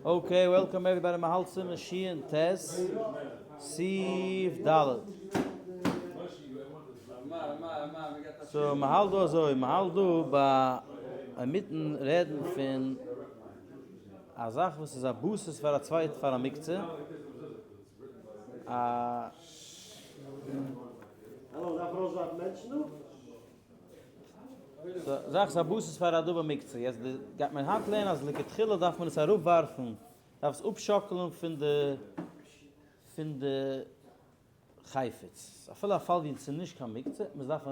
Okay, welcome everybody, מ'האלט סימן שין ט, סעיף ד'. So מ'האלט דא אזוי, מ'האלט דא ביי אינמיטן רעדן פון א זאך וואס איז א בסיס פאר א צווייטע פאר א מוקצה, א. זאך איז א בסיס פאר א דבר מוקצה, יעצט די גייט מען היינט לערנען אז לכתחילה דארף מען עס אראפ ווארפן, דארף עס אפשאקלען פון די פון די חפץ, אפילו א פאל ווי עס איז נישט קיין מוקצה, מען דארף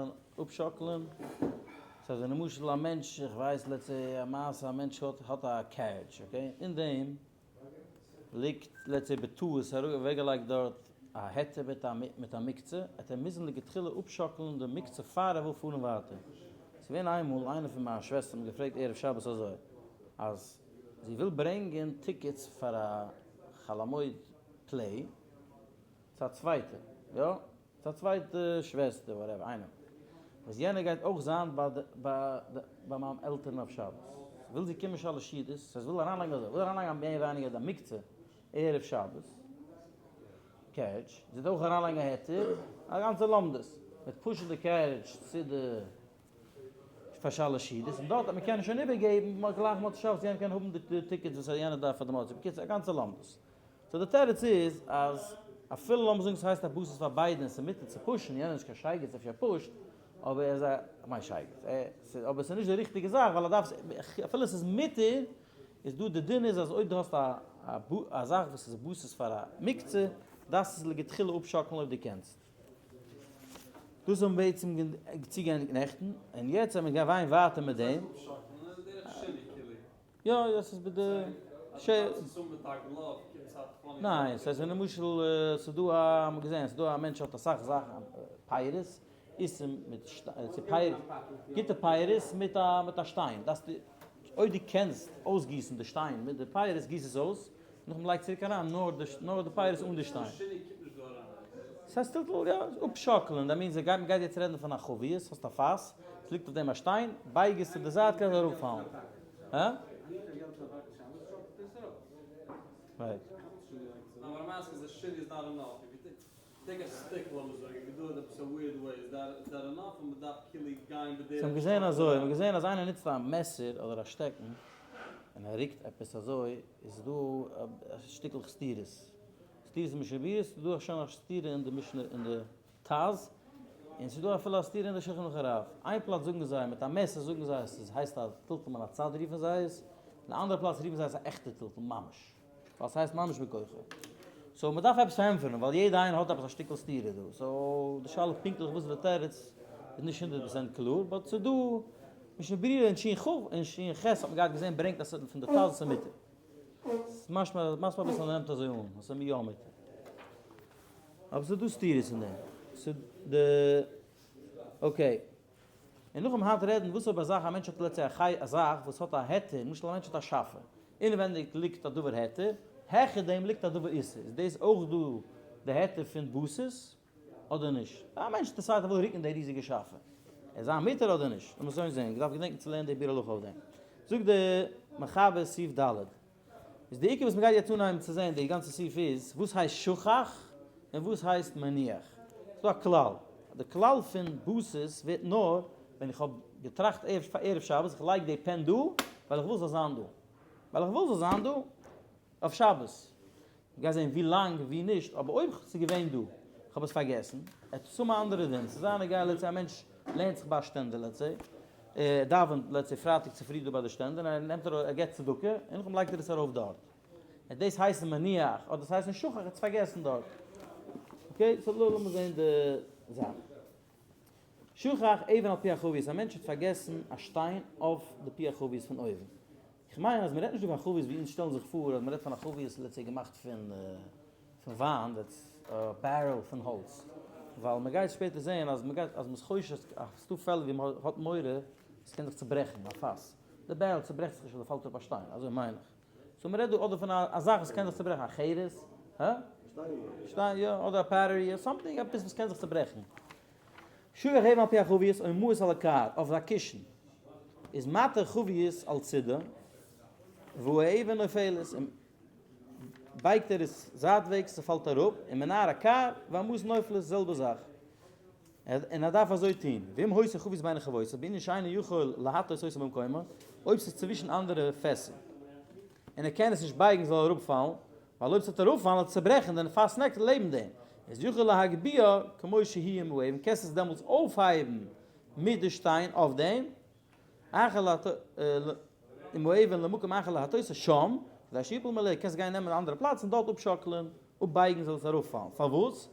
אפשאקלען, ס'איז אזוי למשל א מענטש, איך ווייס let's say א מעשה א מענטש האט האט א carriage okay, אין דעם ליגט let's say בטעות אוועקגעלייגט דארט א היתר מיט א מיט א מוקצה, וועט ער מוזן לכתחילה אפשאקלן די מוקצה פאר ער וויל פארן ווייטער. ס'איז געווען איינמאל איינע פון מיין שוועסטער האט מיר געפרעגט ערב שבת אזוי, אז זי וויל ברענגען tickets פאר א חול המועד play צו א צווייטע, יא? צו א צווייטע שוועסטער whatever איינעם וואס יענער גייט אויך זיין ביי די ביי די ביי מיין עלטערן אויף שבת וויל זי קומען שלש סעודות ס'הייסט וויל אריינלייגן אזוי וויל אריינלייגן מער ווייניגער די מוקצה ערב שבת carriage זי וועט אויך אריינלייגן א היתר א גאנצע לומדות מ'וועט push ן די carriage צו די פאר שלש סעודות און דארט וועט מען קענען שוין איבערגעבן גלייך מוצאי שבת יענער קען האבן די tickets וואס יענער דארף פאר די מוצאי בקיצור א גאנצע לומדות. So די תירוץ איז אז אפילו לאמיר זאגן ס'הייסט א בסיס פאר ביידע און ס'מותר צו push ן, יענער איז נישט קיין שייגעץ אפשר ער push ט, אבער ער איז א, כ'מיין שייגעץ, ער, אבער ס'איז נישט די ריכטיגע זאך ווייל ער דארף, אפילו ס'איז מותר, איז דא די דין איז אז אויב דו האסט א א זאך וואס איז בסיס פאר א מוקצה, דארפסטו עס לכתחילה אפשאקלן אויב דו קענסט. דאס האבן מיר בעצם צוגעענדיגט נעכטן, און יעצט וועלן מיר גיין ווייטער מיט דעם. יא יא ס'איז ביי די ש. ניין ס'איז ווען למשל ס'איז דא א מ'האט געזען ס'איז דא א מענטש האט אסאך זאכן פירות איסים מיט פירות גוטע פירות מיט א מיט א שטיין דארפסטו אויב דו קענסט אויסגיסן די שטיין מיט די פירות גיס עס אויס נאכדעם לייג צוריק אריין נאר די נאר די פירות אן די שטיין. ס'הייסט טלטול יא, אפשאקלען, that means מ'גייט מ'גייט יעצט רעדן פון א חבית, האסט א פאס, ס'ליגט אויף דעם א שטיין, בייג עס צו די זייט קען עס אראפפאלן. הא? Right. זיי האבן געזען אזוי, מ'האט געזען אז איינער נוצט א מעסער אדער א שטעקן און ער רוקט עפעס אזוי, איז דא א שטיקל סתירות. סתירות אין משנה ברורה, ס'איז דא שוין א סתירה אין די משנה אין די טז, און ס'איז דא אפילו א סתירה אין די שולחן ערוך הרב. איין פלאץ זאגן זיי מיט א מעסער זאגן זיי אז ס'איז הייסט א טלטול מן הצד רופן זיי עס, אין א אנדערע פלאץ רופן זיי עס א עכטע טלטול ממש. ווייל ס'הייסט ממש בכוחו. So מ'דארף עפעס פארענטפערן ווייל יעדע איינער האט עפעס א שטיקל סתירה דא. So די שאלה פונקטליך וואס איז די תירוץ איז נישט הונדערט פראצענט קלאר, but ס'איז דא משנה ברורה אין שין כ און שין ח האט מען געהאט געזען ברענגט אז ס'איז פון די טז ס'איז מותר. ס'איז משמע משמע אביסל אז מ'נעמט אזוי אן אז ס'איז יא מותר. אבער ס'איז דא סתירות אין דעם. ס'איז די okay. און נאכדעם היינט רעדן וואס אויב א זאך א מענטש האט let's say א חי א זאך וואס האט א היתר, למשל א מענטש האט א שאפע, אינעווענדיג ליגט א דבר היתר, העכער דעם ליגט א דבר איסור, איז דאס אויך דא די היתר פון בסיס אדער נישט? א מענטש decide ער וויל רוקן די ריזיגע שאפע, איז זיין מותר אדער נישט? לאמיר שוין זען, כ'דארף געדענקן צו לערנען די ביאור הלכה אויף דעם. זאגט די מחבר סעיף ד', איז די עיקר וואס מ'גייט יעצט אנהייבן צו זען די גאנצע סעיף איז, וואס הייסט שכח און וואס הייסט מניח. ס'איז דא א כלל, די כלל פון בסיס ווערט נאר ווען איך האב געטראכט ערב שבת איך לייג די pen דא ווייל איך וויל ס'זאל זיין דא, ווייל איך וויל ס'זאל זיין דא אויף שבת. מ'גייט זען ווי לאנג ווי נישט, אבער אויב ס'איז געווען דא, איך האב עס פארגעסן, עט עס האבן א אנדערע דין, ס'איז זייער נוגע let's say א מענטש לערנט זיך ביי א שטענדער let's say, ער דאווענט let's say פרייטאג צופרי דא ביי די שטענדער און ער נעמט ארויס ער געבט צדקה און נאכדעם לייגט ער עס ארויף דארט, עט דאס הייסן מניח אדער עס הייסן שכח ער האט עס פארגעסן דארט. Okay, so לאמיר זען די זאך. שכח אבן על פי החבית, א מענטש האט פארגעסן א שטיין אויף די פי החבית פון אויבן. איך מיין אז מ'רעדט נישט דא פון א חבית ווי אונז שטעלן זיך פאר אז מ'רעדט פון א חבית let's say געמאכט פון פון וויין, that's א barrel פון האלץ. ווייל מ'גייט שפעטער זעהן אז מ'גייט אז מ'איז חושש אז ס'דא פעלער ווי מ'האט מורא עס קען זיך צוברעכן א פאס. די barrel צוברעכט זיך נישט אז ס'פאלט אראפ א שטיין, אזוי מיין איך. So מ'רעדט דא אדער פון א זאך וואס קען זיך צוברעכן, א חרס, הא? שטיין יא, אדער א pottery, אר something עפעס וואס קען זיך צוברעכן. שכח אבן על פי החבית או מעות על הכר, אויף א קישן, איז מטה חבית על צידה, והאבן נופלת. בייגט ער עס זייטוועגס ס'פאלט אראפ, און מנער הכר והמעות נופלות זעלבע זאך. און ער דארף אזוי טון, ואם היתה חבית בין החביות, בענין שאינו יכול להטות אותה ממקומה, אויב ס'איז צווישן אנדערע פעסער, און ער קען עס נישט בייגן ס'זאל אראפפאלן, ווייל אויב ס'וועט אראפפאלן וועט עס צעברעכן די פאס נעקט לעבן דעם, איז יכול להגביה כמו שהיא עם האבן, קענסט עס דעמאלטס אויפהייבן מיט די שטיין אויף דעם, אחר להט עם האבן למקום אחר להטותה שם, כדי שיפול מאליה, קענסט גיין נעמען א אנדערע פלאץ און דארט אפשאקלען, אפבייגן זאל עס אראפפאלן, פארוואס?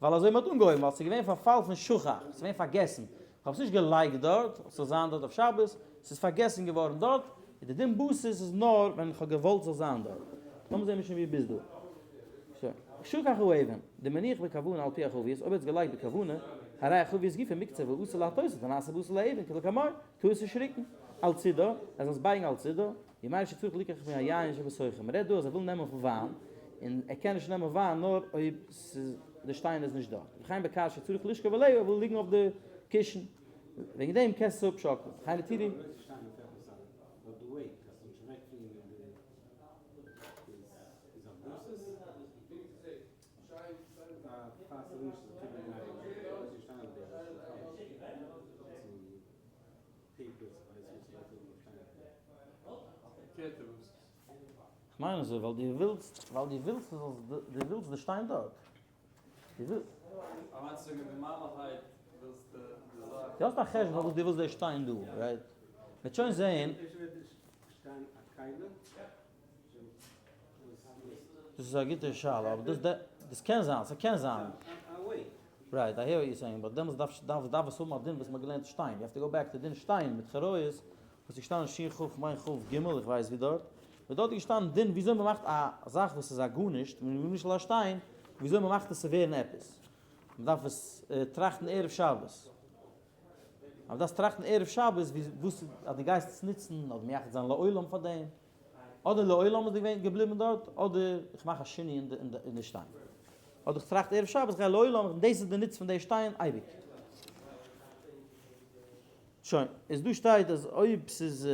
ווייל אזוי מ'האט אנגעהויבן, ווייל ס'איז געווען פארפאל פון שכח, ס'איז געווען פארגעסן, כ'האב עס נישט געלייגט דארט, ס'זאל זיין דארט אויף שבת, ס'איז פארגעסן געווארן דארט, און די דין בסיס איז נאר ווען כ'האב געוואלט ס'זאל זיין דארט. לאמיר זען משנה ווי ביז דא. שוין. שכח האבן, דמניח בכוונה על פי החבית, אויב ער האט עס געלייגט בכוונה, הרי החבית גופא מוקצה ואסור להטותה, ונעשה בשר לאבן, כדלקמן, טאר עס נישט רוקן על צידה, ער זאל עס בייגן על צידה, ימי שצריך ליקח מהיין שבתוכה, מען רעדט דא אז ער וויל נעמען פון וויין, און ער קען נישט נעמען וויין נאר אויב ס'איז די שטיין איז נישט דארט, וכן בכר שצריך לשכב עליה, ער וויל ליגן אויף די קישן, וועגן דעם קענסטו עס אפשאקלען, וכן התירו. כ'מיין אזוי ווייל דו ווילסט ווייל דו ווילסט דו זאלסט דו ווילסט די שטיין דארט. דו ווילסט. דו האסט א חשבון פארוואס דו ווילסט די שטיין דא, right? מ'וועט שוין זעהן. דאס איז א גוטע שאלה, אבער דאס דאס קען זיין, ס'קען זיין. right, I hear what you're saying, but דעמאלטס דארף דארף דארף עס האבן א דין וואס מ'האט געלערנט שטיין, you have to go back to דין שטיין מיט חריות, וואס איז געשטאנען שין כ' מיין כ' ג', איך ווייס ווי דארט, וואס דארט איז געשטאנען דין וויאזוי מ'מאכט א זאך וואס איז א גארנישט, למשל א שטיין, וויאזוי מ'מאכט עס צו ווערן עפעס. מ'דארף עס טראכטן ערב שבת. אבער דארפסט טראכטן ערב שבת ווי וואס אז דו גייסט עס נוצן אדער מייחד זיין לעולם פאר דעם, אדער לעולם איז געווען געבליבן דארט, אדער איך מאך א שינוי אין די אין די שטיין. אדער איך טראכט ערב שבת איך גיי לעולם און דאס איז די נוץ פון די שטיין אייביג. שוין, איז דא שטייט אז אויב ס'איז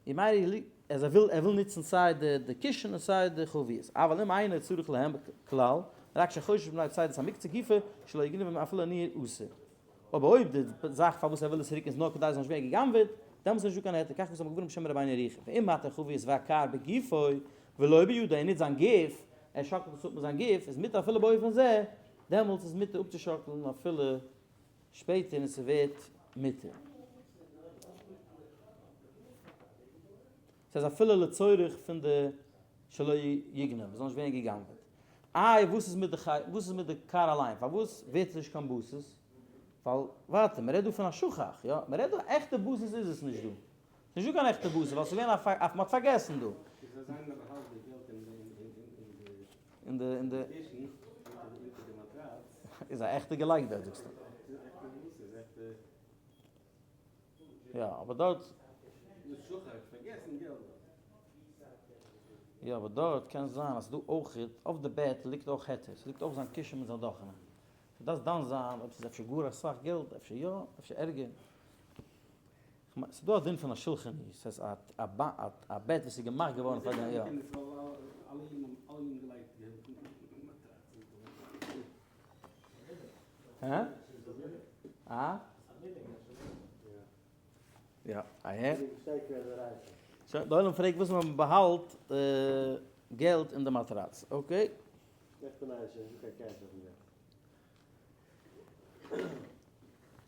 ימי אז ער וויל ער וויל נוצן סיי די די קישן און סיי די חביות, אבל אם אינו צריך להם כלל, רק שחושש מפני פסידת המוקצה גופא שלא יגנבו אפילו נייר אסור. אבער אויב די זאך פארוואס ער וויל עס רוקן איז נאר כדי עס זאל נישט ווערן גע'גנב'עט, דעמאלטס איז נישטא קיין היתר, כך כתב הגאון בשם רבינו ירוחם, ואם מטה חביות והכר בגופו ולא בידו, ער נוצט זיין גוף, ער שאקלט עס אפ מיט זיין גוף, איז מותר אפילו באופן זה, דעמאלטס איז מותר אפצושאקלן אפילו שפעטער און ס'ווערט מותר. ס'איז אפילו לצורך פון די שלא יגנב, עס זאל נישט ווערן גע'גנב'עט. איי וואס איז מיט די חי, וואס איז מיט די קאר אליין, פארוואס ווערט עס נישט קיין בסיס? ווייל ווייטער, מ'רעדט דא פון א שכח, יא? מ'רעדט דא, עכטע בסיס איז עס נישט דא. ס'איז נישט דא קיין עכטע בסיס, ווייל ס'איז געווען א, מ'האט פארגעסן דא. אין די, אין די. איז א עכטע געלייגט דארט זאגסטו. יא אבער דארט. יא אבער דארט קען זיין אז ס'דא אויך אויף די בעט ליגט אויך היתר, ס'ליגט אויך זיין קישן מיט זיין דאכענע. ס'דארף דן זיין אויב ס'איז אפשר גאר אסאך געלט, אפשר יא, אפשר ערגער. ס'איז דא א דין פון א שולחני, ס'הייסט א א בעט וואס איז געמאכט געווארן פאר דעם, יא. הא? אה? יא, אהער. שוין, די עולם פרעגט וואס מען באהאלט געלט אין די מאטראץ, okay.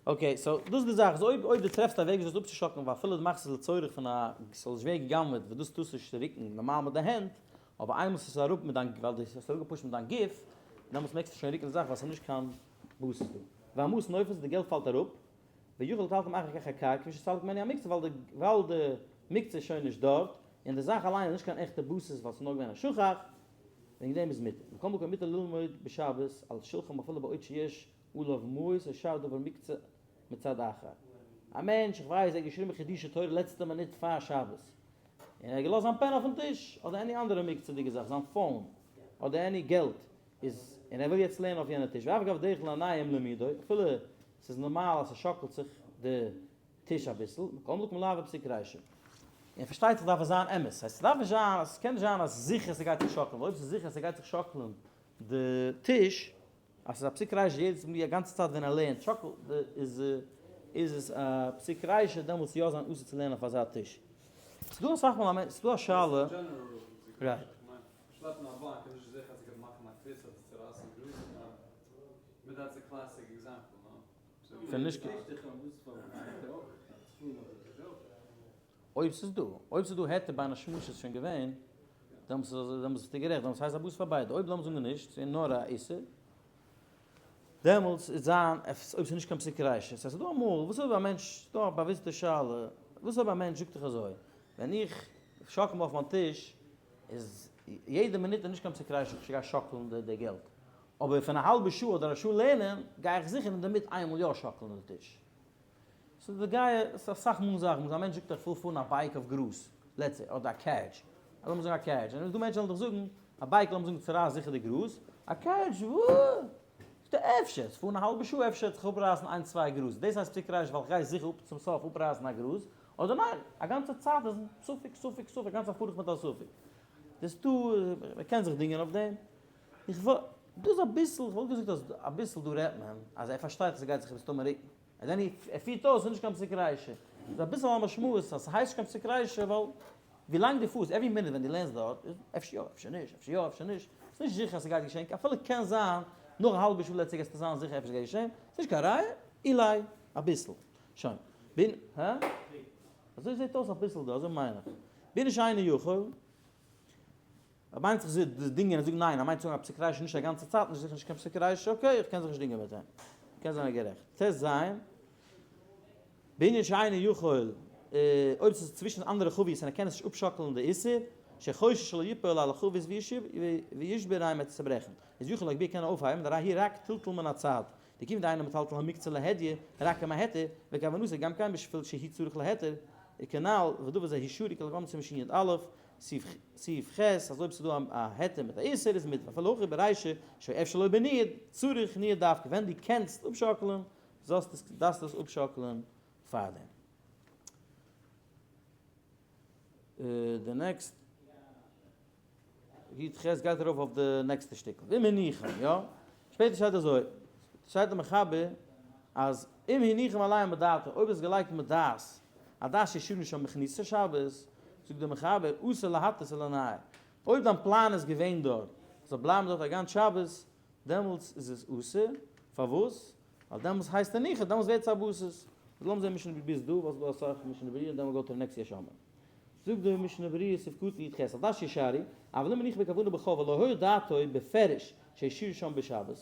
Okay, so דאס איז די זאך, אז אויב אויב דו טרעפסט א וועג וויאזוי עס אפצושאקלען ווייל אפילו דו מאכסט עס לצורך פון א ס'זאל נישט ווערן גע'גנב'עט וואס דאס טארסטו נישט רוקן נארמאל מיט די הענט, אבער איינמאל ס'איז אראפ מיט דיין ווייל דו האסט אראפגעפושט מיט דיין גוף, דעמאלטס מעגסטו שוין רוקן די זאך ווייל ס'איז נישט קיין בסיס דא. והמעות נופלות די געלט פאלט אראפ, ויכול לטלטלם אחר כך הכר כפי שסלק ממנו המוקצה ווייל די ווייל די מוקצה איז שוין נישט דארט, און די זאך אליין איז נישט קיין עכטע בסיס ווייל ס'איז נאר געווען א שכח, וועגן דעם איז מותר. מכל מקום מותר ללמוד בשבת על שלחן אפילו בעוד שיש עליו מעות או שאר דבר מוקצה מצד אחר. א מענטש, איך ווייס, ער האט געשריבן חידושי תורה לעצטע מינוט פאר שבת, און ער האט געלאזט זיין פען אויפן טיש, אדער any אנדערע מוקצה'דיגע זאך, זיין phone, אדער any געלט, איז, און ער וויל יעצט לערנען אויף יענע טיש, ואף אגב דרך לנענע לימודו, אפילו ס'איז נארמאל אז ס'שאקלט זיך די טיש אביסל, מכל מקום לאו בפסיק רישא. און פארשטייט זיך דארף עס זיין אמת. ס'הייסט ס'דארף נישט זיין אז ס'קען נישט זיין אז זיכער ס'גייט זיך שאקלען, ווייל אויב ס'איז זיכער ס'גייט זיך שאקלען די טיש, אז ס'איז א פסיק רישא יעדעס מאל א גאנצע צייט ווען ער לערנט שאקלט די איז איז עס א פסיק רישא דעמאלטס יא זיין אסור צו לערנען אויף אזא טיש. ס'דא אסאך מאל א מענטש ס'דא א שאלה. Right. שלעפן א באנק איז נישט זיכער אז ס'גייט מאכן א קריץ אדער צורייסן גראז, but that's a classic example, no? פון נישט אויב ס'איז דא, אויב ס'איז דא היתר בין השמשות איז שוין געווען, דעמאלטס איז דעמאלטס ביסטו גערעכט, דעמאלטס הייסט א בסיס פאר ביידע, אויב לאמיר זאגן נישט, ס'איז נאר א איסור, דעמאלטס איז זיין, אויב ס'איז נישט קיין פסיק רישא, ס'הייסט ס'איז דא אמאל, וואס אויב א מענטש, ס'איז דא א באוויסטע שאלה, וואס אויב א מענטש זאגט דיך אזוי, ווען איך שאקל מיר אויף מיין טיש, איז יעדע מינוט איז נישט קיין פסיק רישא, איך גיי שאקלן די געלט, אבער פון א האלבע שעה אדער א שעה לערנען, גיי איך זיכער אינדערמיט איינמאל יא שאקלן די טיש. ס'איז די גייע, ס'איז אסאך מאל זאכן וואס א מענטש זאגט איך וויל פארן א bike אויף גראז, let's say, אדער א carriage, לאמיר זאגן א carriage, און דא מענטשן וועלן דיך זאגן, א bike לאמיר זאגן צורייסט זיכער די גראז, א carriage וואו? זאגט ער אפשר, פארן א האלבע שעה אפשר וועט זיך אפרייסן איינס צוויי גראז, דאס הייסט פסיק רישא ווייל איך גיי זיכער אפ צום סוף אפרייסן א גראז, אדער ניין, א גאנצע צייט איז ספק ספק ספק, א גאנצע פאר איך מיט א ספק. דאס דא, מען קען זיך דינגען אויף דעם. איך וואלט, דא איז אביסל, איך וואלט געזאגט אז אביסל דא רעדט מען אז ער פארשטייט אז ס'גייט זיך מסתמא רוקן. און דען ער פירט אויס ס'איז נישט קיין פסיק רישא. איז אביסל א משמעות אז ס'הייסט נישט קיין פסיק רישא ווייל ווילאנג דו פארסט, every minute ווען דו לערנסט דארט, איז אפשר יא אפשר נישט, אפשר יא אפשר נישט, ס'איז נישט זיכער אז ס'גייט געשען, אפילו קען זיין נאך א האלבע שעה let's say גייסטו זיין זיכער אפשר ס'גייט געשען, ס'איז נישט קיין ראיה, אולי אביסל. שוין. בין, הא? אזוי זעט אויס אביסל דא, אזוי מיין איך. בין נישט אינו יכול. ער מיינט זיך די דינגען און זאגן ניין, ער מיינט צו זאגן א פסיק רישא נישט א גאנצע צייט, נישט זיכער נישט קיין פסיק רישא, okay איך קען זיך נישט דינגען מיט אים, קען זיין ער גערעכט. ט ז, בענין שאינו יכול, אויב ס'איז צווישן אנדערע חביות און ער קען עס נישט אפשאקלן די איסור, שחושש שלא יפול על החבית וישברם עט עס צוברעכן, איז יכול להגביה קען ער אויפהייבן, דהרי היא רק טלטול מן הצד, דכיון דאינו מטלטל המוקצה להדיא, רק עם ההיתר, וכוונתו גם כן בשביל שהיא צריך להיתר, וכנל, ודבר זה הישרי כלגמ צ משין י א, סעיף ח' אז אויב ס'דא א היתר מיט א איסור איז מותר אפילו הכי ברישא שאפשר לו בניוד צריך ניוד דווקא ווען דו קענסט אפשאקלען זאלסט עס דארפסטו עס אפשאקלען פארדעם. די next י ח גייט ארויף אויף די נעקסטע שטיקל ואם הניחם יא שפעטער שטייט אזוי שטייט די מחבר אז אם הניחם עליהם בדעתו אויב איז געלייגט מיט דעת על דעת שישנו שם בכניסת שבת, זאגט דער מחבר, אסור להתיר ולנער. אויב דיין פלאן איז געווען דארט זאל בלייבן דארט א גאנץ שבת, דעמאלטס איז עס אסור, פארוואס? ווייל דעמאלטס הייסט ער ניחא, דעמאלטס ווערט עס א בסיס. איז לאמיר זען משנה ברורה ביז דא, ווייל ס'איז דא אסאך משנה ברורה און דעמאלט גייט ער next יש אומר. זאגט דער משנה ברורה סעיף קטן י ח, על דעת שישארו, אבל אם הניחו בכוונה בחול ולא היה דעתו בפירוש שישארו שם בשבת,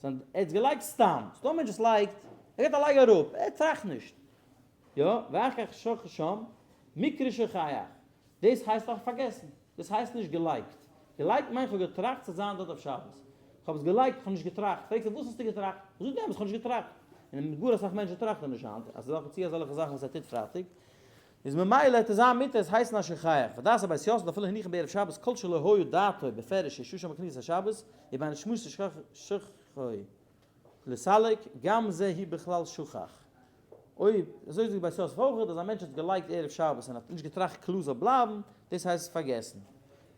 זיין ער האט עס געלייגט סתם, ס'דא א מענטש וואס לייגט, ער געט א לייג אראפ, ער טראכט נישט, יא, ואחר כך שכח שם, מקרה שכח. דאס הייסט דאך פארגעסן. דאס הייסט נישט געלייגט. געלייגט מיינט כ'האב געטראכט צו זיין דארט אויף שבת. כ'האב עס געלייגט, כ'האב נישט געטראכט. פרעגסט זיך וואס האסטו געטראכט? זאג די אמת, כ'האב נישט געטראכט. און גאר אסאך מענטשן טראכטן נישט היינט, אז ס'איז צו אזעלכע זאכן וואס ער טוט פרייטאג. איז ממילא העט עס זיין מותר עס הייסן א שכח. ודעת הבית יוסף אפילו הניחן בערב שבת כל שלא היה דעתו בפירוש שישהו שם בכניסת השבת, ובין השמשות שכחו. לסלק, גם זה היא בכלל שכח. אויב, אזוי זאגט בית יוסף אויך, אז א מענטש האט געלייגט ערב שבת און האט נישט געטראכט קלאר זאל בלייבן, דאס הייסט פארגעסן.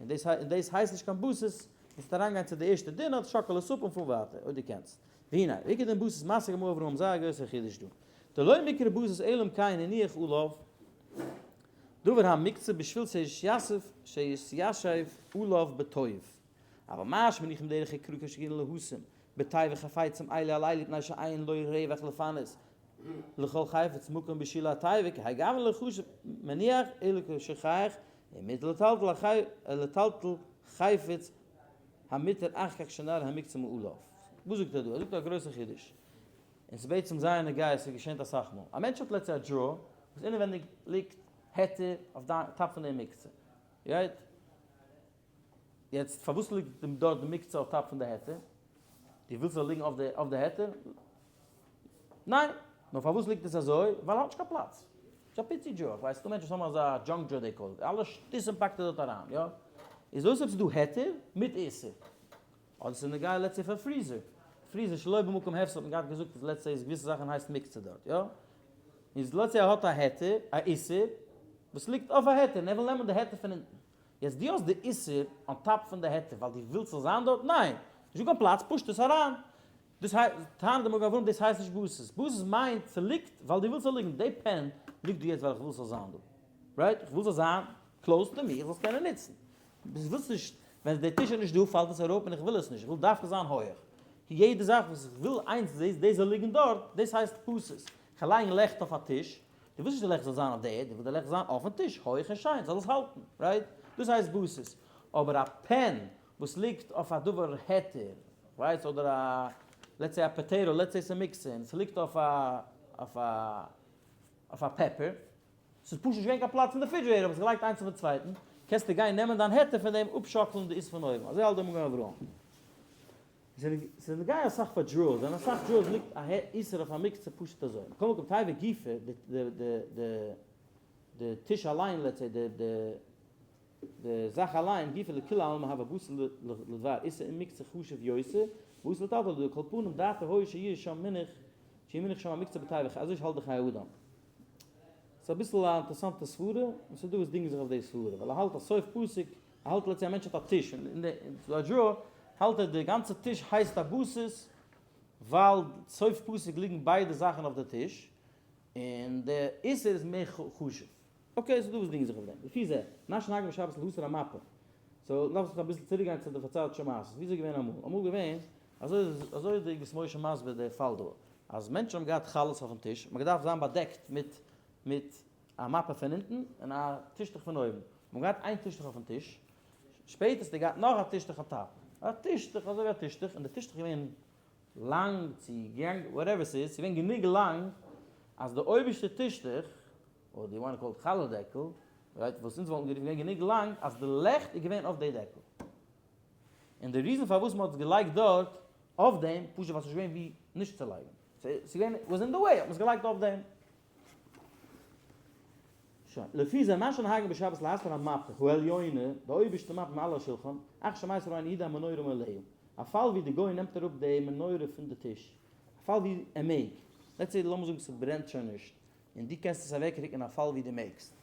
און דאס און דאס הייסט נישט קיין בסיס, מוזט אריינגיין צו די ערשטע דין אדער שאקל עס אפ און פאר ווייטער, אויב דו קענסט. והנה, עיקר דין בסיס משיג אמר אברהם זייער א גרויסער חידוש דא. דלא מיקרי בסיס אלא אם כן הניח עליו דבר המוקצה בשביל שיתיישב עליו בטוב. אבל מה שמניחים דרך הקרא כשגין להסים, בתיבה חפצים אלו על אלו מפני שאין לו רווח לפנות לכל חפץ מקום בשולי התיבה כי האי גוונא לא חשיב מניח אלא כשוכח ומותר לטלטל לטלטל חפץ המותר אחר כך שנראה המוקצה מעליו. וואס זאגט ער דא? ער זאגט א גרויסע חידוש. און ס'איז בעצם זייער נוגע, ס'איז געשענט אסאך מאל. א מענטש האט let's say א drawer וואס אינעווענדיג ליגט היתר אויף די top פון די מוקצה. Right? יעצט פארוואס ליגט דארט די מוקצה אויף top פון די היתר? דו ווילסט זאל ליגן אויף די היתר? ניין! נאר פארוואס ליגט עס אזוי? ווייל ער האט נישט קיין פלאץ. ס'איז א פיצי drawer, כ'ווייס ס'דא מענטשן וואס האבן אזא junk drawer they call it, אלע שטותים פאקט ער דארט אריין, יא? איז אויס אויב ס'איז דא היתר מיט איסור. אדער ס'איז נוגע let's say פאר freezer. Freezer שלא במקום הפסד האט מען געהאט געזאגט אז let's say געוויסע זאכן הייסט מוקצה דארט, יא? איז let's say ער האט א היתר, א איסור. וואס ליגט אויף א היתר און ער וויל נעמען די היתר פון אונטן. יעצט דו האסט די איסור on top פון די היתר ווייל דו ווילסט ס'זאל זיין דארט? ניין! נישטא קיין פלאץ, push ט עס אריין. דאס הייסט, טענה'ט די מגן אברהם, דאס הייסט נישט בסיס. בסיס מיינט ס'ליגט ווייל דו ווילסט ס'זאל ליגן. די pen ליגט דא יעצט ווייל איך וויל ס'זאל זיין דא. Right? איך וויל ס'זאל זיין close to מיר, איך זאל עס קענען נוצן. דו ווילסט נישט, ווען די טיש איז נישט דא פאלט עס אראפ און איך וויל עס נישט, איך וויל דווקא זיין הויעך. יעדע זאך וואס איך וויל איינס דאס דאס זאל ליגן דארט, דאס הייסט בסיס. איך לייג לעכט אויף א טיש, דו ווילסט נישט די לעכט זאל זיין אויף די ערד, דו ווילסט די לעכט זיין אויפן טיש, הויעך און שיין, זאל עס האלטן, right? דאס הייסט בסיס. אבער א pen וואס ליגט אויף א דבר היתר, כ'ווייס, אדער א, let's say א potato, let's say ס'מוקצה, און ס'ליגט אויף א, אויף א, אויף א pepper, ס'איז פשוט נישט געווען קיין פלאץ אין די refrigerator, האב איך עס געלייגט איינס אויפן צווייטן, קענסטו גיין נעמען דיין היתר פון דעם אפשאקלן די איסור פון אויבן, אזוי האלט דער מגן אברהם. ס'איז נוגע אסאך פאר drawers, אין אסאך drawers ליגט א איסור אויף א מוקצה פשוט אזוי, מכל מקום תיבה גופא, די טיש אליין let's say, די זאך אליין גופא לכולי עלמא הוי בסיס לדבר איסור און מוקצה חשוב יותר, בסיס לטלטול על כל פנים דעתו היה שיהיה שם מונח שיהיה מונח שם המוקצה בתיבה אזוי האלט די חיי אדם. ס'איז אביסל א אינטערעסאנטע סברה, און ס'איז דא וואס דינגען זיך אויף די סברה, ווייל ער האלט אז סוף פסוק, ער האלט let's say א מענטש האט א טיש, און אין די ס'איז דא א drawer, האלט ער די גאנצע טיש הייסט א בסיס, ווייל סוף פסוק ליגן ביידע זאכן אויף די טיש, און די איסור איז מער חשוב. Okay, ס'איז דא וואס דינגען זיך אויף דעם. לפי זה, מה שנהגו בשבת להסיר המפה. So, דארף זיך אביסל צוריק גיין צו די פארצייטישע מעשות. ווי איז עס געווען אמאל? אמאל געווען, אזוי אזוי איז די אגרות משה מסביר די פאל דא. אז מענטשן האבן געהאט חלות אויפן טיש, מ'האט געדארפט זיין באדעקט מיט מיט א מפה פון אונטן און א טישטוך פון אויבן. מ'האט געהאט איין טישטוך אויפן טיש, שפעטער האסטו געהאט נאך א טישטוך on top. א טישטוך אזוי ווי א טישטוך, און די טישטוך איז געווען לאנג צו גענג whatever ס'איז, ס'איז געווען גענוג לאנג אז די אויבערשטע טישטוך, אדער you wanna call it חלה דעקל, right, וואס אונז וואלטן גערופן געווען גענוג לאנג אז די לעכט איז געווען אויף די דעקל. און די reason פארוואס מ'האט עס געלייגט דארט אויף דעם, פשוט ווייל ס'איז נישט געווען ווי נישט צו לייגן. ס'איז געווען, was in the way, האט מען עס געלייגט אויף דעם. שוין. לפי זה, מה שנהגו בשבת להסיר המפה העליונה, די אויבערשטע מאפע מעל השולחן, אחר שמסיר היהודי המנורה מעליה. א פאל ווי די גוי נעמט אראפ די מנורה פון די טיש. א פאל ווי ער מעג. Let's say, לאמיר זאגן ס'ברענט שוין נישט, און דו קענסט עס אוועקרוקן א פאל ווי דו מעגסט.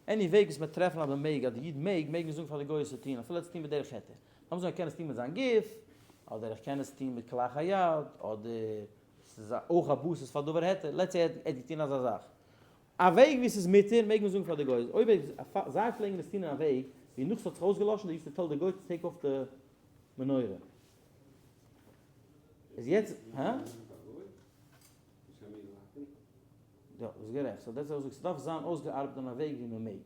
Any וועג וואס מיר טרעפן אז מען מעג, אז די איד מעג, מעג מען זאגן פאר די גוי עס צו טון, אפילו ער האט עס טון בדרך היתר. לאמיר זאגן ער קען עס טון מיט זיין גוף, אדער איך קען עס טון מיט כלאחר יד, אדער ס'איז אויך א בסיס פאר דבר היתר, let's say ער האט געטון אזא זאך. א וועג ווי ס'איז מותר, מעג מען זאגן פאר די גוי. אויב ער, זיי פלעגן עס טון אין א וועג ווי נאך ס'האט זיך אויסגעלאשן, they used to tell די גוי to take off די מנורה. איז יעצט, הא? יא, ביסט גערעכט. So that's וואס איך זאג, ס'דארף זיין אויסגעארבעט אין א וועג ווי מ'מעג.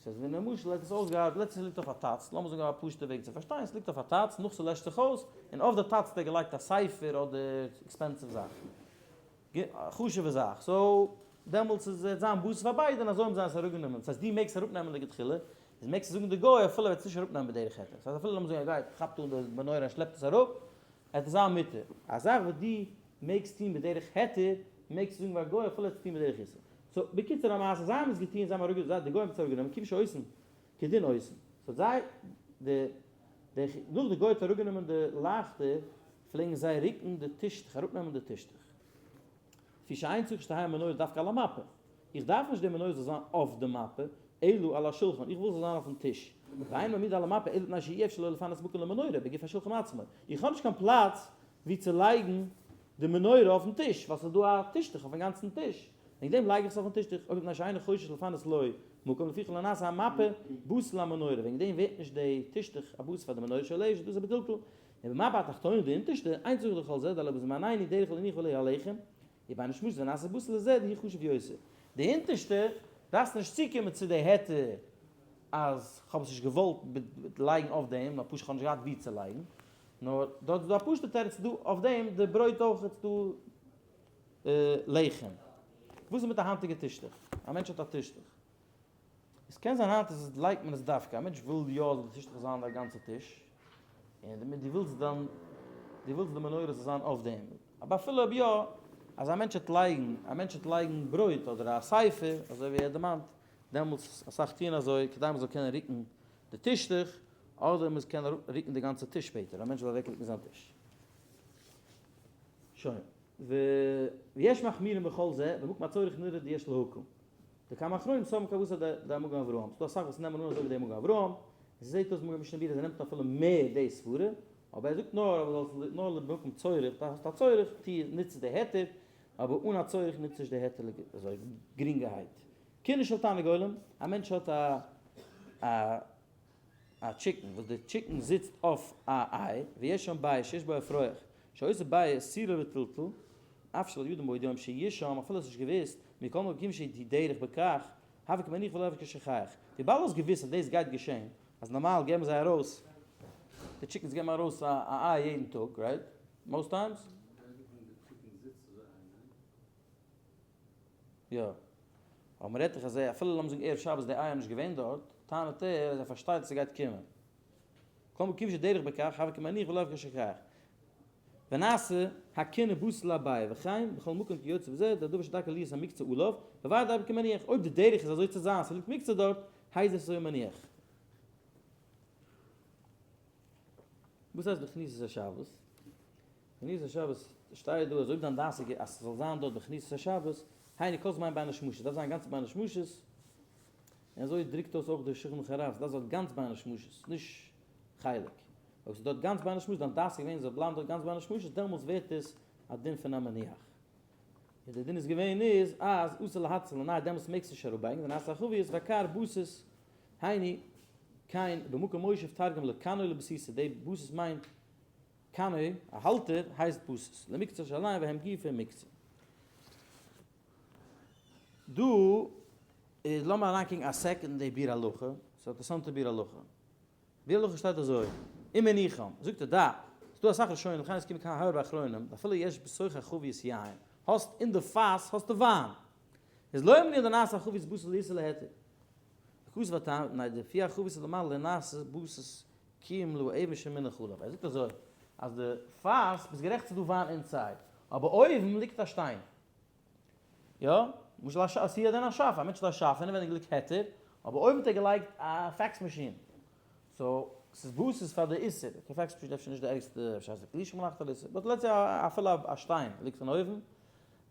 ס'הייסט ווען למשל ער האט עס אויסגעארבעט, let's say ס'ליגט אויף א טאץ, לאמיר זאגן א פשוט'ע וועג צו פארשטיין, ס'ליגט אויף א טאץ, נאך ס'לעשט זיך אויס, און אויף די טאץ האט ער געלייגט א ספר אדער expensive זאך, א חשוב'ע זאך, so דעמאלטס איז וועט זיין בסיס פאר ביידע און אזוי האבן זיי עס אראפגענומען. ס'הייסט דו מעגסט אראפנעמען לכתחילה, איז מעגסטו זאגן די גוי אפילו ער וועט עס נישט אראפנעמען בדרך היתר. ס'הייסט אפילו לאמיר זאגן ער גייט כאפט אן די מנורה און שלעפט עס אראפ, עס איז זיין מותר. א זאך וואס דו מעגסט טון בדרך היתר, מעגסטו זאגן פאר א גוי אפילו ער האט עס טון בדרך איסור. So, בקיצור המעשה, זיי האבן עס געטון, זיי האבן אראפגע, די גוים האבן עס אראפגענומען, כיוון שעושין כדין עושין. So זיי, די, די, נאך די גוי האט אראפגענומען די לייכטער, פלעגן זיי רוקן די טישטוך, אראפנעמען די טישטוך. לפי שאין צריך שתהא המנורה דווקא על המפה. איך דארף נישט די מנורה זאל זיין אויף די מפה, אלא על השולחן, איך וויל זאל זיין אויפן טיש. ואין מעמידה על המפה אלא מפני שאי אפשר לו לפנות מקום למנורה בגוף השולחן עצמו. איך האב נישט קיין פלאץ ווי צו לייגן די מנורה אויפן טיש, ווייל ס'איז דא א טישטוך אויפן גאנצן טיש. וועגן דעם לייג איך עס אויפן טישטוך, אויב מפני שאינו חושש לפנות לו מקום לפיכך לא נעשה המפה בסיס למנורה, וועגן דעם ווערט נישט די טישטוך א בסיס פאר די מנורה שעליה שדאס איז בטלטול. ובמפה התחתונה די אונטערשטע, אין צריך לכל זה, דהלא בזמנינו דרך להניח עליה הלחם, ובין השמשות ונעשה בסיס לזה דהוא חשוב יותר. די אונטערשטע דארפסט נישט צוקומען צו די היתר אז כ'האב עס נישט געוואלט לייגן אויף דעם, נאר פשוט כ'האב נישט געהאט וואו צו לייגן. נאר דארט איז דא א פשוטע תירוץ דא אויף דעם, די ברויט אויך איז דא לחם. וואס איז מיט א היינטיגע טישטוך? א מענטש האט א טישטוך. עס קען זיין היינט איז עס לייגט מען עס דווקא, א מענטש וויל יא זאל די טישטוך זיין א גאנצע טיש, און דערמיט דו ווילסט דיין דו ווילסט די מנורה זאל זיין אויף דעם, אבער אפילו אויב יא, אז א מענטש וועט לייגן, א מענטש וועט לייגן ברויט אדער א ספר, אזוי ווי ער דערמאנט, דעמאלטס אסאך טוען אזוי כדי מען זאל קענען רוקן די טישטוך, אדער מען קען רוקן די גאנצע טיש שפעטער, א מענטש וויל אוועקרוקן זיין טיש. שוין. ויש מחמירים בכל זה, במקום הצורך נראה דיש להקל. דכמה אחרונים סוברים כוותיה דמגן אברהם, ס'דא אסאך וואס נעמען אן אזוי ווי דער מגן אברהם, עס זעט אויס מגן משנה ברורה אז ער נעמט אפילו מער די סברה, אבער ער זאגט נאר אז מ'זאל עס נאר למקום צורך, דו האסט א צורך, טו נוץ די היתר, אבער אן א צורך נוץ נישט די היתר אזוי גרינגערהייט. קינה של תרנגולים, א מענטש האט א א א chicken וואס די chicken זיצט אויף א איי, ויש שם ביצה שיש בו אפרוח, שעושה ביצה סירה וטלטול, אף שלא ידע מבעוד יום שיש שם, אפילו האסט נישט געוואוסט, מכל מקום כיוון שהיא דרך בכך, הוי כמניח ולא הוי כשוכח. וויבאלד האסט געוואוסט אז דאס גייט געשען, אז נארמאל געבן זיי ארויס, די chickens געבן ארויס א איי יעדן טאג, right? Most times? יא. אבער מ'רעדט דאך אז אפילו לאמיר זאגן ערב שבת די איי איז נישט געווען דארט, טענה'ט ער אז ער פארשטייט אז ס'גייט קומען. כל מקום כיוון שדרך בכך, הוי כמניח ולא הוי כשוכח. ונעשה הקינא בשר לאביי וכן בכל מקום כיוצא בזה דהדבר שדרכו להיות המקצה עליו, בוודאי כמניח, אויב די דרך איז אזוי צו זיין ס'ליגט מקצה דארט, הייסט דאס אזוי מניח. וואס הייסט בכניסת השבת? בכניסת השבת שטייט דא אז אויב דיין דעת איז אז ס'זאל זיין דארט בכניסת השבת, היינו כל זמן בין השמשות, דארף זיין גאנץ בין השמשות, און אזוי דרוקט אויס אויך דער שולחן ערוך הרב, ס'דארף זיין גאנץ בין השמשות, נישט חלק. אויב ס'איז דארט גאנץ בין השמשות, דיין דעת איז געווען זאל בלייבן דארט גאנץ בין השמשות, דעמאלטס ווערט עס א דין פון א מניח. און דער דין איז געווען איז אז אסור להציל לנאי דעמאלטס מעגסטו נישט אראפבייגן, ונעשה החביות והכר בסיס, היינו כן במקום מושב תרגם לקנוי לבסיסא, די בסיס מיינט קנוי, א האלטער, הייסט בסיס, למקצה שעליהם והם גופא מקצה. דא איז לאמיר אריינקוקן א second אין די ביאור הלכה, ס'איז א אינטערעסאנטע ביאור הלכה. ביאור הלכה שטייט אזוי, אם הניחם, זאגט ער דא, ס'איז דא אסאך ראשונים, לכן עס קומט כאן הרבה אחרונים, אפילו יש בתוך החבית יין, האסט אין די פאס האסטו וויין, איז לא אמרינן דנעשה החבית בסיס לאיסור להיתר. וכתב הטעם, מפני דפי החבית למעלה לא נעשה בסיס כי אם לאבן שמונח עליו. ער זאגט אזוי, אז די פאס, ביסט גערעכט ס'איז דא וויין inside, אבער אויבן ליגט א שטיין. יא, למשל א שאף, ס'איז דען א שאף, א מענטש האט א שאף אינעווייניג ליגט היתר, אבער אויבן האט ער געלייגט א fax machine, so ס'איז בסיס פאר די איסור, okay fax machine איז אפשר נישט די ערגסטע, אפשר הייסט עס כלי שמלאכתו לאיסור, but let's say אפילו א שטיין ליגט פון אויבן,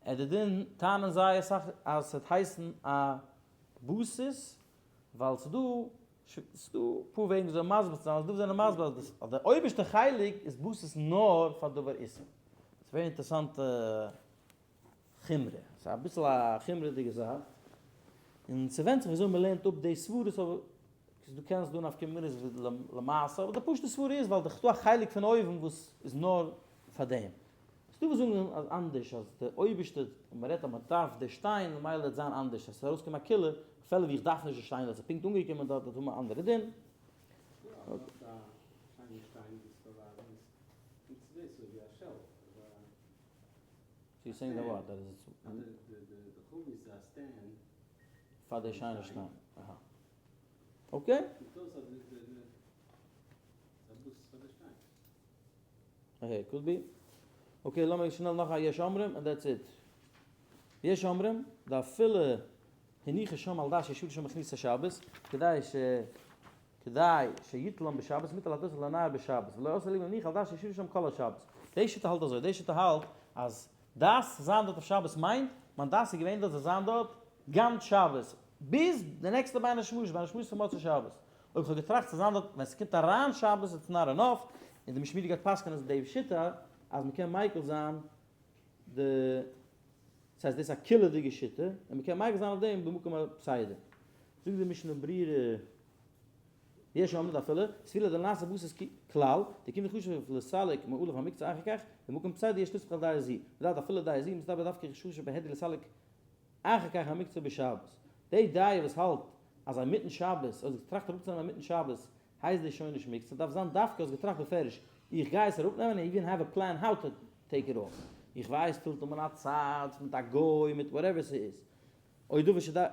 און די דין טענה'ן זיי אסאך אז ס'וועט הייסן א בסיס, ווייל ס'איז דא ס'איז דא אפאר וועגן וויאזוי מסביר צו זיין, אז דא זענען מסביר אז דאס אז דער אויבערשטער חלק איז בסיס נאר פאר דבר איסור. ס'איז very אינטערעסאנטע חומרא, ס'איז אביסל א חומרא'דיגע זאך, און ס'ווענדט זיך וויאזוי מ'לערנט אפ די סברות, אבער דו קענסט דא נפקא מינות למעשה, אבער די פשוט'ע סברה איז ווייל דאך דא א חלק פון אויבן וואס איז נאר פאר דעם. ס'דא וואס זאגן אז אנדערש אז די אויבערשטע, און מ'רעדט אז מ'דארף די שטיין ממילא וועט זיין אנדערש אז ס'וועט ארויסקומען א קולא, אפילו ווי איך דארף נישט די שטיין ווייל ס'איז פונקט אנגעקומען דארט וועט האבן א אנדערע דין. So you're saying that what? That is פאר די שיינע שטיין. אהא. Okay. Okay, could be. Okay, לאמיר שנעל נאך א יש אומרים and that's it. יש אומרים, דאפילו הניחו שם על דעת שישאו שם בכניסת השבת, כדי ש כדי שיטלם בשבת מותר להטות לנער בשבת, ולא אסר ליבם להניח על דעת שישאו שם כל השבת. די שיטה האלט אזוי, די שיטה האלט אז דאס זיין דארט אויף שבת מיינט, מיין דעת איז געווען דארט זיי זיין דארט גאנץ שבת, ביז די נעקסטע בין השמשות, בין השמשות פון מוצאי שבת. אויב כ'האב געטראכט צו זיין דארט ווען ס'קומט אריין שבת it's not enough, און די משנה ברורה גייט פסק'ענען אז די שיטה אז מ'קען מיקל זיין די, ס'הייסט דאס איז א קולא'דיגע שיטה, און מ'קען מיקל זיין אויף דעם במקום הפסידה. זאגט די משנה ברורה, יש אומרים אפילו, סבירא דנעשה בסיס כלל, דכיון דחשיב לסלק מעליו המוקצה אחר כך, במקום פסידה יש לסמוך על דעה זו, ודעת אפילו דעה זו מסתבר דווקא חשש בהדיא לסלק אחר כך המוקצה בשבת. די דעה וואס האלט אז אינמיטן שבת, האסט געטראכט אראפצונעמען אינמיטן שבת, הייסט דאס שוין נישט מוקצה, דארף זיין דווקא האסט געטראכט בפירוש, איך גיי עס אראפנעמען and even have a plan how to take it off. איך ווייס טלטול מן הצד, מיט א גוי, מיט whatever ס'איז. או דבר שד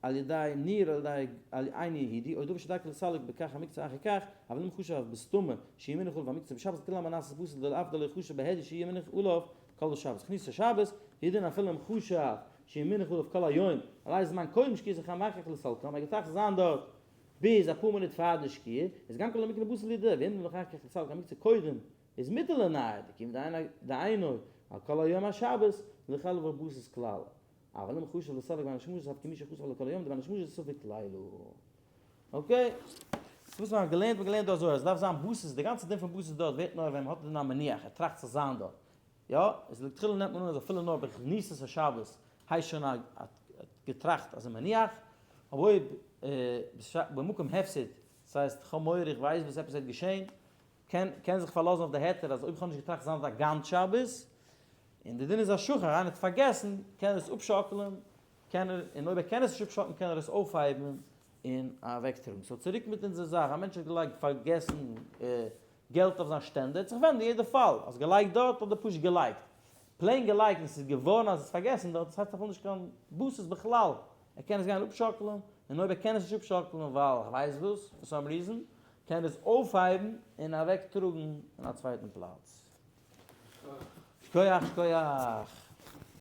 על ידי ניר על ידי על איין יהודי, או דבר שדרכו לסלק בכך המוקצה אחר כך, אבל אם חשב אז בסתמא שיהיה מונח עליו המוקצה בשבת כולי עלמא נעשה בשר דלא אף דלא חשב בהדיא שיהיה מונח עליו כל השבת. כניסת השבת, ידען אפילו אם חשב שיהיה מונח עליו כל היום, על איזה זמן קודם שקיעה זכר ואחר כך לסלקם, ער געטראכט צו זיין דארט ביז אפאר מינוט פאר די שקיעה, איז גם כן לא מקנה בשר לידי, ואם נאך אחר כך לסלק המוקצה קודם, איז מותר לנער, דקים דאינו על כל היום השבת, ולא חל עליו בסיס כלל. אבל אם חשב לסלק בין השמשות אף כמי שחשב לכל היום דבין השמשות ספק לילה. okay, so וואס מ'האט געלערנט, מ'האט געלערנט דא אזוי, אז עס דארף זיין בסיס, די גאנצע דין פון בסיס דארט ווערט נאר ווען מ'האט דין א מניח, ער טראכט זיך זיין דארט. יא, איז לכתחילה נעמט מען אן אז אפילו נאר בכניסת השבת הייסט שוין א געטראכט אז מניח, אבער אויב במקום הפסד, דאס הייסט כ'האב מורא איך ווייס וואס עפעס וועט געשען, קען קען זיך פארלאזן אויף די היתר אז אויב כ'האב נישט געטראכט זיין דארט א גאנץ שבת, און די דין איז א שכח, איינער האט פארגעסן, קען ער עס אפשאקלען, קען ער, און אויב ער קען עס נישט אפשאקלען קען ער עס אויפהייבן און אוועקטראגן. so צוריק מיט אונזער זאך, א מענטש האט געלייגט פארגעסן געלט אויף זיין שטענדער, האט זיך ווענדן יעדע פאל, האסט געלייגט דארט אדער פשוט געלייגט? plain געלייגט און ס'איז געווארן אז עס איז פארגעסן דארט, עס הייסט אפילו נישט קיין בסיס בכלל, ער קען עס גיין אפשאקלען, און אויב ער קען עס נישט אפשאקלען ווייל כ'ווייס וואס, for some reason, קען ער עס אויפהייבן און אוועקטראגן אין א צווייטן פלאץ. שכוח שכוח.